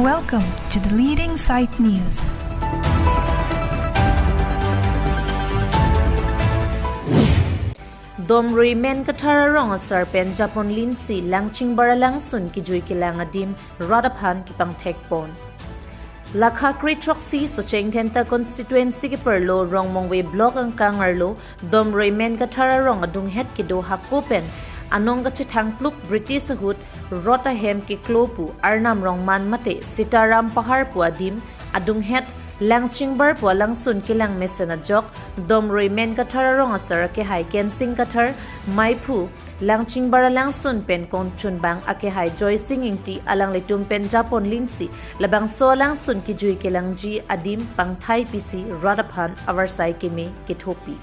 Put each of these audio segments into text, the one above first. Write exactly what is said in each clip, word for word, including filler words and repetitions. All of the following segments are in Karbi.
Welcome to the leading site news. Domrui Menkathar arong asar pen japon linsi Langchingbar alangsun kijui kelang adim rat aphan kepangthek pon. Lakha kre throksi Socheng Dhenta constituency keparlo Rongmongve block angkang arlo Domrui Menkathar arong adunghet kedo hako pen anong kachethang pluk British ahut rot ahem keklo pu Arnam Rongman mate Sitaram Pahar pu adim adunghet Langchingbar pu alangsun kelang mesen ajok Domrui Menkathar arong asar akehai Kensing Kathar, Maiphu, Langchingbar alangsun pen kongchunbang akehai Joysing Ingti alanglitum pen japon linsi labangso alangsun kijui kelangji adim pangthai pisi rat aphan avarsai keme kethopi.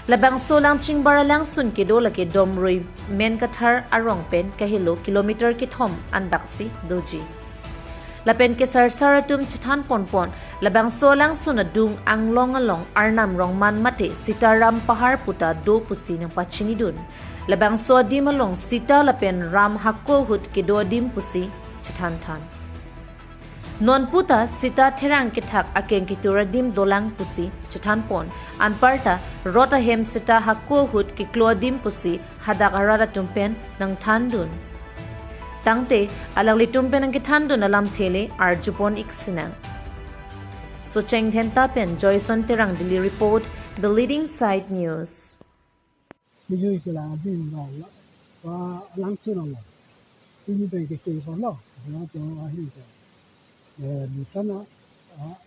Labangso Langchingbar alangsun kedo lake Domrui Menkathar arong pen kahelo kilometer kethom anbaksi doji. Lapen kesarsar atum chethan ponpon, labangso alangsun adung anglong along Arnam Rongman mate Sitaram Pahar puta do pusi nangpachinidun. Labangso adim along Sita lapen Ram hako ahut kedo adim pusi chethan than. Non puta Sita therang kethak akeng ketur adim dolang pusi chethan pon. Anparta rot ahem Sita hako ahut keklo adim pusi hadak arat atum pen nangthandun. Tangte alanglitum pen nangkethandun alamthe le arjupon ik sinang. Socheng Dhenta pen Joyson Terang, Delhi report, The Leading Site News. Kijui kelang adim lo, lo, ba langchun lo. Pini pen kekeng lo, ba to ahin pen. Eh, misalnya, ah,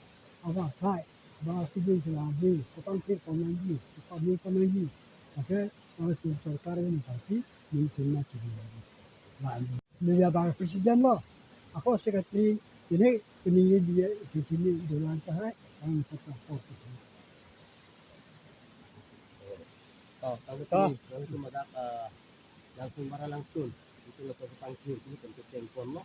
apa kai, ba kijui kelang adim, kepangthek pon nangji, kepangthek pon nangji. Oke, kalau tim sorkar ini pasti mungkin macam ni. Ba, media ba president lo, ako secretary, ini, ini dia, ini dolang kahai, ang kata apa. Oh, tahu To. Ini, nanglitum adak, eh, Langchingbar alangsun. Itu lo kepangthir, itu kan kepangthir pon lo.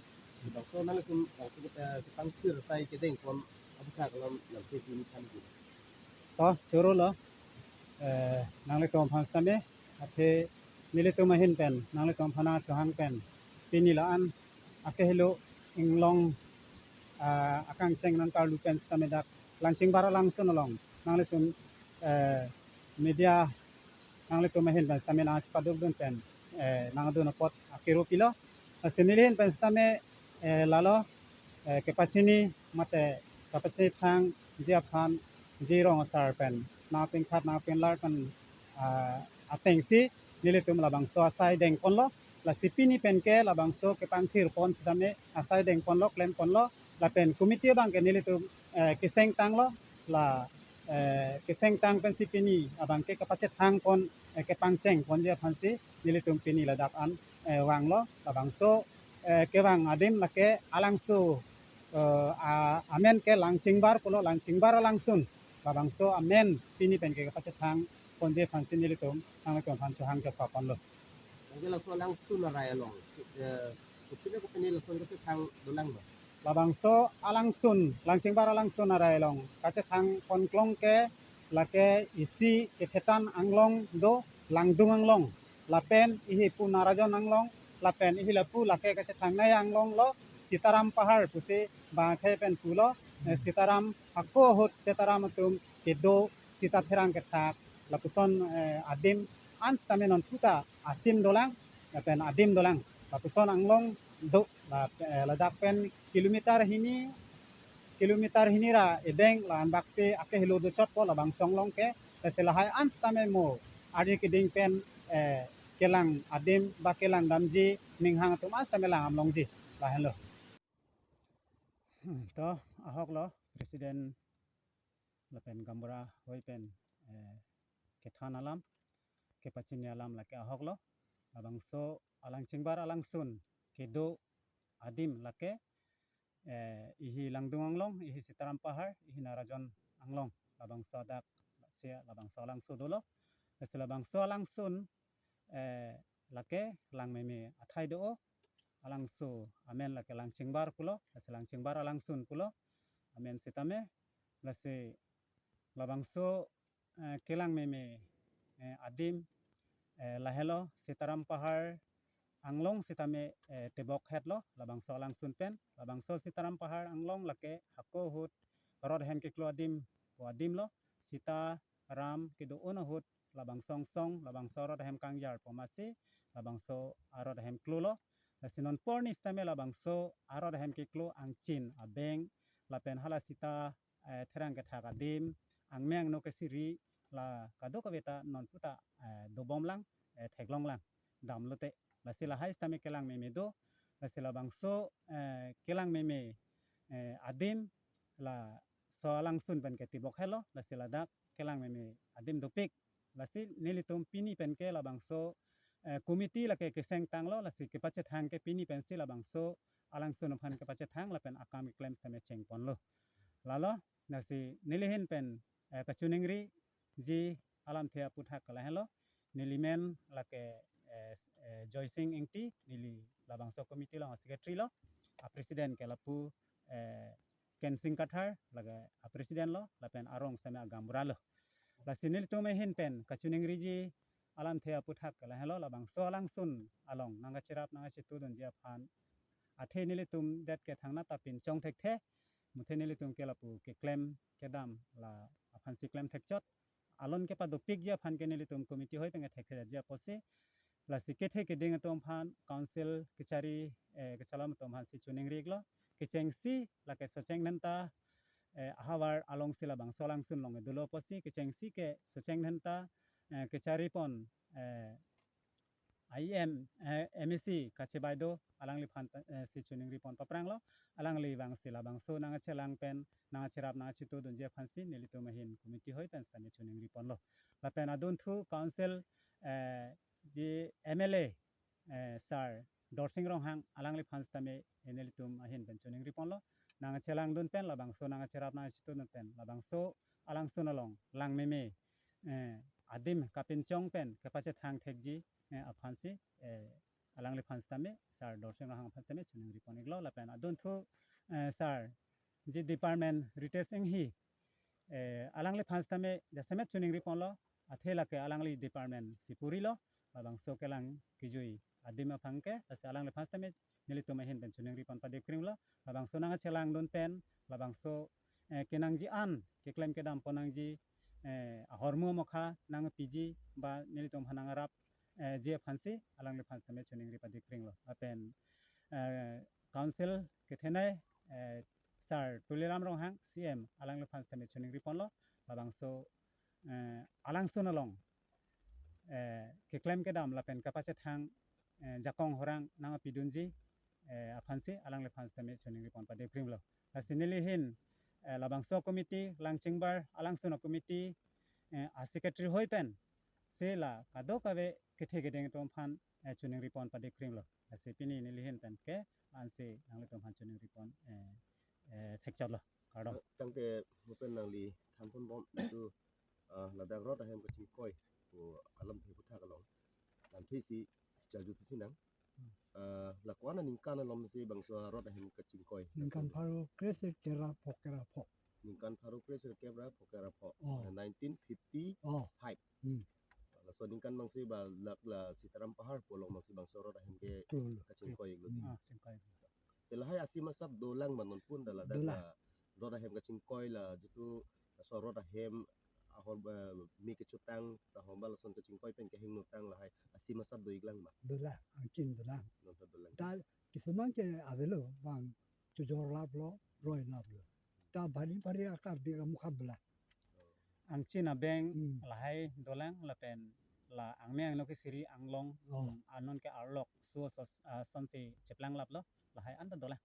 Bangso nanglitum, bangso kita kepangthir sai kedeng pon, apa kah kalau nanti ini kan gitu. To, choro lo. Eh, nanglitum aphan sitame, athe nelitum ahin pen, nanglitum aphan nangchohang pen. Pini la-an, akehelo inglong, ah, akangcheng nangkarlu pen sitame dak Langchingbar alangsun along nanglitum, eh, media nanglitum ahin pen sitame nangchepadukdun pen, eh, nangdun apot akero pilo. Lasi neli ahin pen sitame, eh, lalo, eh, kepachini mate kepachethangji aphan ji rong asar pen nangpingkhat nangpinglar pen, ah, atengsi nelitum labangso asai deng ponlo. Lasi pini pen ke labangso kepangthir pon sitame asai deng ponlo, klem ponlo, lapen committee abang ke nelitum, eh, keseng tanglo, la, eh, keseng tang pensi pini abang ke kepachethang pon, eh, kepangcheng ponji aphansi nelitum pini ladak an, eh, vanglo, labangso, eh, kevang adim lake alangso, eh, a-, amen ke Langchingbar pulo, Langchingbar alangsun, labangso amen pini pen ke kepachethang ponji aphansi nelitum, nanglitum aphan chohang chokpa ponlo. Anke laso alangsun arai along, eh, kopine kopine lason kachethang dolang ba? Labangso alangsun, Langchingbar alangsun arai along kachethang ponklong ke lake isi Kephetan anglong do, Langdung anglong. Lapen ihi pu Narajon anglong, lapen ihi lapu lake kachethangnei anglong lo, Sitaram Pahar pusi bangke pen pulo, eh, Sitaram hako ahut Sitaram atum kedo Sita therang kethak, lapuson, eh, adim an sitame non puta asim dolang, lapen adim dolang, lapuson anglong do, la, eh, ladak pen kilometer hini, kilometer hini ra edeng la anbaksi akehelo dochotpo labangso anglong ke, lasi lahai an sitame mo arni keding pen, eh, kelang adim ba kelang damji ninghang atum an sitame lang am longji, lahenlo. Hmm, to, ahok lo, President lapen gaonbura hoi pen, eh, kethan alam, kepachini alam lake ahok lo. Labangso Langchingbar alangsun kedo adim lake, eh, ihi Langdung anglong, ihi Sitaram Pahar, ihi Narajon anglong. Labangso adak, si labangso alangso dolo. Lasi labangso alangsun, eh, lake langmeme athai do-o. Alangso amen lake Langchingbar pulo, lasi Langchingbar alangsun pulo amen sitame, lasi labangso, eh, kelangmeme, eh, adim, eh, lahelo Sitaram Pahar, anglong sitame, eh, tebok hetlo, labangso alangsun pen, labangso Sitaram Pahar anglong lake hako ahut rot ahem keklo adim pu adim lo, Sita Ram kedo-un ahut labangso angsong, labangso rot ahem kangjar pu amatsi, labangso arot ahem klo lo. Lasi non porni sitame labangso arot ahem keklo angchin abeng, lapen hala Sita, eh, therang kethak adim, angmeng no kesiri, la kadokave ta non puta, eh, dobom lang, eh, theklong lang, damlote. Lasi lahai sitame kelang meme do, lasi labangso, eh, kelang meme, eh, adim, laso alangsun pen ketibok helo, lasi ladak kelang meme adim dopik. Lasi nelitum pini pen ke labangso, eh, committee lake keseng tanglo, lasi kepachethang ke pini pensi labangso alangsun aphan kepachethang lapen akam keklem sitame chengponlo. Lalo, lasi neli ahin pen, eh, kachiningriji alamthe aputhak ke lahenlo. Neli men lake, eh, eh, Joysing Ingti, neli labangso committee along secretary lo, a president ke lapu, eh, Kensing Kathar, lake a president lo, lapen arong sitame agaonbura lo. Lasi nelitum ahin pen kachiningriji alamthe aputhak ke lahenlo, labangso alangsun along nangkacherap nangkachetudunji aphan, athe nelitum det ke thangnat ta pinchong thekthe, muthe nelitum ke lapu keklem kedam la aphansi klem thekchot, alon kepadopikji aphan ke nelitum committee hoi pen kethektheji apotsi, lasi kethe keding atum aphan, council kechari, eh, kechalam atum aphansi chiningri iklo. Kechengsi lake Socheng Dhenta, eh, ahavar alongsi labangso alangsun along dolo apotsi, kechengsi ke Socheng Dhenta, eh, kechari pon, eh, I M, eh, M A C kachebaido alangliphan, eh, si chiningri pon papranglo. Alangli vangsi labangso nangkachelang pen nangkacherap nangkachetudunji aphansi nelitum ahin committee hoi pen sitame chiningri ponlo. Lapen adunthu council, eh, ji M L A, eh, Sir Dorsing Ronghang, alangliphan sitame, eh, nelitum ahin pen chiningri ponlo. Nangkachelangdun pen labangso nangkacherap nangkachetudun pen labangso alangsun along lang meme, eh, adim kapinchong pen kepachethang thekji, eh, aphansi, eh, alangliphan sitame, Sir Dorsing Ronghang aphan sitame chiningri pon iklo. Lapen adunthu, eh, Sir ji department Ritesh Enghi, eh, alangliphan sitame jasemet chiningri ponlo, athe lake alangli department si purilo, labangso kelang kejui adim aphan ke, lasi alangliphan sitame nelitum ahin pen chiningri pon padikrimlo, labangso nangkachelangdun pen, labangso, eh, kenangji an, keklem kedam ponnangji, eh, ahormu mokha nangpiji, ba nelitum aphan nangrap, eh, ji aphansi, alangliphan sitame chiningri padikrimlo. Lapen, eh, council kethenei, eh, Sir Tuliram Ronghang, C M, alangliphan sitame chiningri ponlo, labangso, eh, alangsun along, eh, keklem kedam lapen kepachethang, eh, jakong horang nangpidunji, eh, aphansi, alangliphan sitame chiningri pon padikrimlo. Lasi neli ahin, eh, labangso committee, Langchingbar alangsun a-committee, eh, a-secretary hoi pen, si la kadokave kethe keding atum aphan, eh, chiningri pon padikrimlo. Lasi pini neli ahin pen ke, ansi nanglitum aphan chiningri pon, eh, eh, thekchotlo. Kardom. Tangte mo pen nangli than ponbom itu, ah, ladak rot ahem kachingkoi pu alamthe aputhak along. Lamthe si charju thusi nang. Hmm. Ah, la ko-an aningkan alom si bangso rot ahem kachingkoi? Ningkan pharo kresirkep ra pho kep ra pho. Ningkan pharo kresirkep ra pho kep ra pho. Oh. Nineteen fifty-five. Oh. Hmm. Laso aningkan bangsi ba lak la Sitaram Pahar pu along bangsi bangso rot ahem ke, klo lo, kachingkoi iklo di. Ah, chingkoi. Te lahai asim asap dolang ma nonpun, da ladak dolang. La rot ahem kachingkoi la jitu laso rot ahem ahor ba me kechotang tahom ba lason kachingkoi pen kehingno tang lahai asim asap do iklang ma? Dolang, angchin dolang. Non ta dolang. Ta kisuman ke avelo, bang chojor laplo, roi laplo. Ta bari bari akar di kamu khabla. Angchin abeng, hmm, lahai dolang lapen la angmeng angno kesiri anglong, oh, hmm, anon ke arlok so, so, ah, sonsi cheplang laplo, lahai an ta dolang.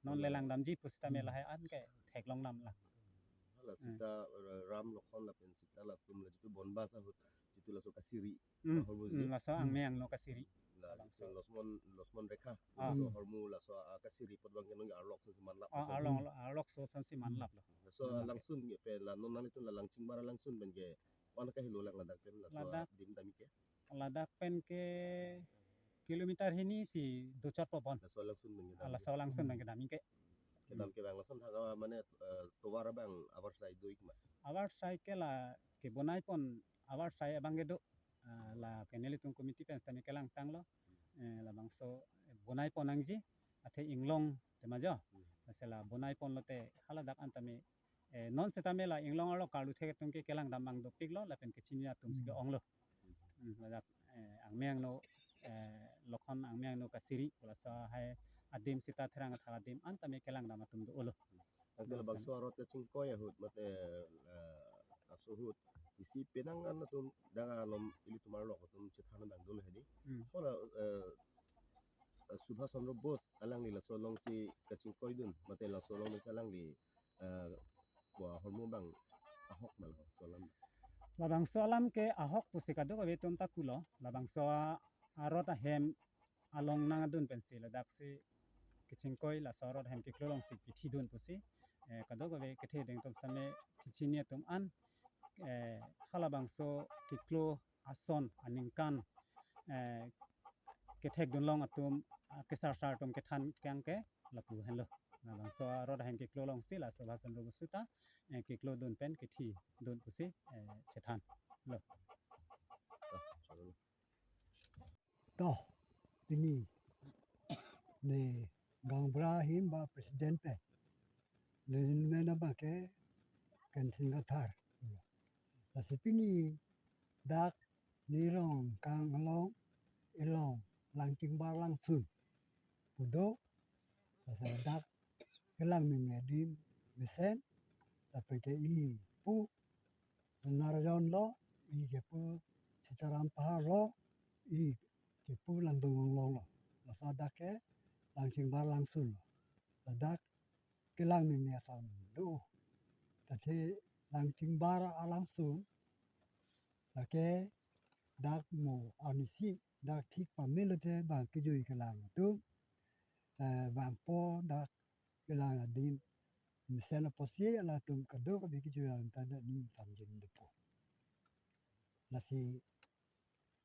Non, hmm, lelang damji pusitame, hmm, lahai an ke theklong dam lang. Hala, hmm, Sita, eh, Ram Lokhon lapen Sita latum la jitu Bonbas ahut jitu laso kasiri. Hmm, ahormu, hmm, laso, hmm, angmeng angno kasiri. La, labangso. Losmon, Losmon Rekha. Ah. Laso ahormu, laso, ah, kasiri apot bang kenong arlok so si manlap. Ah, laso. Arlong, arlok so si manlap lo. Laso, hmm, langsun ke pe la non nanglitum la Langchingbar langsun pen ke ko-an kahelo lang ladak pen laso, ladak, adim dam ik ke? Ladak pen ke kilometer hini si dochot po bon. Laso alangsun pen kedam. Ah, laso alangsun pen kedam ik ke. Kedam ke bang lason thang, ah, mane, eh, tovar abang avarsai do ik ma? Avarsai ke la kebonai pon avarsai abang ke do. Ah, la ke nelitum committee pen sitame kelang tanglo. eh, labangso, eh, bonai pon nangji, athe inglong tema jo. Hmm. Lasi la bonai pon lote haladak an tame, eh, non setame la inglong arlo karlu thek atum ke kelang dam ang dopik lo, lapen kechini atum si ke Hmm. ong lo. Hmm. Hmm, ladak, eh, angmi angno, eh, Lokhon angmi angno Kasiri, pu laso hai adim sita Therang Kathar adim an tame kelang dam atum do-o lo. Anke Yes, labangso arot kachingkoi ahut mate, eh, laso ahut isi penang an atum dak alom ilitum arlo atum chethan abang dolo hedi. Hmm. Hala, eh, Subhas Chandra Bose alangli laso alongsi kachingkoi dun mate laso along si alangli, eh, pu ahormu abang ahok ma laso alam? Labangso alam ke ahok pusi kadokave atum ta kulo, labangso a-, arot ahem along nangdun pensi ladaksi kachingkoi, laso arot ahem keklo alongsi kethi dun pusi, eh, kadokave kethe deng atum same kechini atum an, eh, halabangso keklo ason aningkan, eh, kethek dun long atum, ah, kesarsar atum kethan kang ke lapu henlo. Labangso arot ahem keklo alongsi laso Subhas Chandra Bose ta, eh, keklo dun pen kethi dun pusi, eh, chethan lo. To, pini ne gaonbura ahin ba president pen ne, ne nama ke Kensing Kathar. Lasi pini dak ne rong kang along, ilong Langchingbar Langsun pu do. Lasi dak kelang meme adim mesen, lapen ke i pu Narayon lo, i kepu Sitaram Pahar lo, i kepu Langdong Longlong lo. Laso dak ke Langchingbar Langsun lo. Ladak kelang meme ason do. Tadi Langchingbar Langsun, lake dak mo arnisi, dak thik pamelo te bang kejui kelang atum, eh, bangpo dak kelang adim mesen apotsi latum kadokave kejui alam ta dak ning samjin dopo. Lasi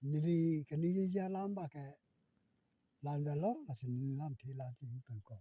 neli kaningje alam ba ke la-an lo, lasi neli lamthe la-an si tun ko.